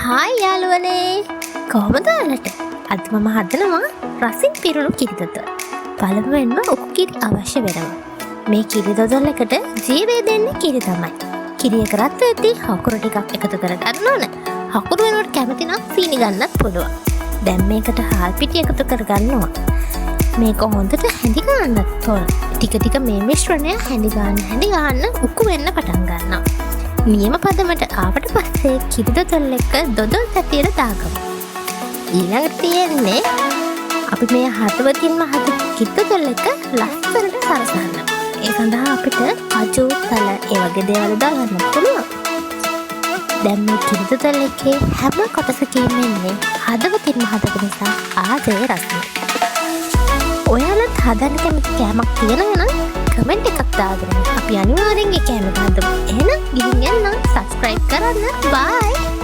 Hi යාළුවනේ, කොහොමද ඔයාලට? අද මම හදනවා රසින් පිරුණු කිරි දොදොල්. පළමුවෙන්ම උකු කිරි අවශ්‍ය වෙනවා. මේ කිරි දොදොල් එකට ජීවය දෙන්නේ කිරි තමයි. කිරි එක රත් වෙද්දී හකුරු ටිකක් එකතු කරගන්න ඕන. හකුරු වෙනුවට කැමති නම් සීනි ගන්නත් පුළුවන්. දැන් මේකට හාල් පිටි එකතු කරගන්නවා. මේක හොඳට හැඳි ගන්නත් ඕන. ටික ටික මේ මිශ්‍රණය හැඳි ගන්න හැඳි ගන්න උකු වෙන්න පටන් ගන්නවා. නියම පදමට ආවට පස්සේ කිරි දොදොල් එක්ක දොදොල් තැතියට දාගමු. ඊළඟට තියෙන්නේ අපි මේ හදවතින්ම හදපු කිරි දොදොල් එක ලස්සනට සරසන්න. ඒ සඳහා අපිට කජු, තල ඒ වගේ දේවල් දාගන්න පුළුවන්. දැන් මේ කිරි දොදොල් එකේ හැම කොටසකින්ම එන්නේ හදවතින්ම හදපු නිසා ආදරේ රසය. ඔයාලත් හදන්න කැමති කෑමක් තියෙනවා නම් කමෙන්ට් එකක් දාගෙන අපි අනිවාර්යෙන් ඒ කෑම එක හදමු. එහෙනම් ගිහින් එන්නම්. සබ්ස්ක්‍රයිබ් කරන්න. බයි.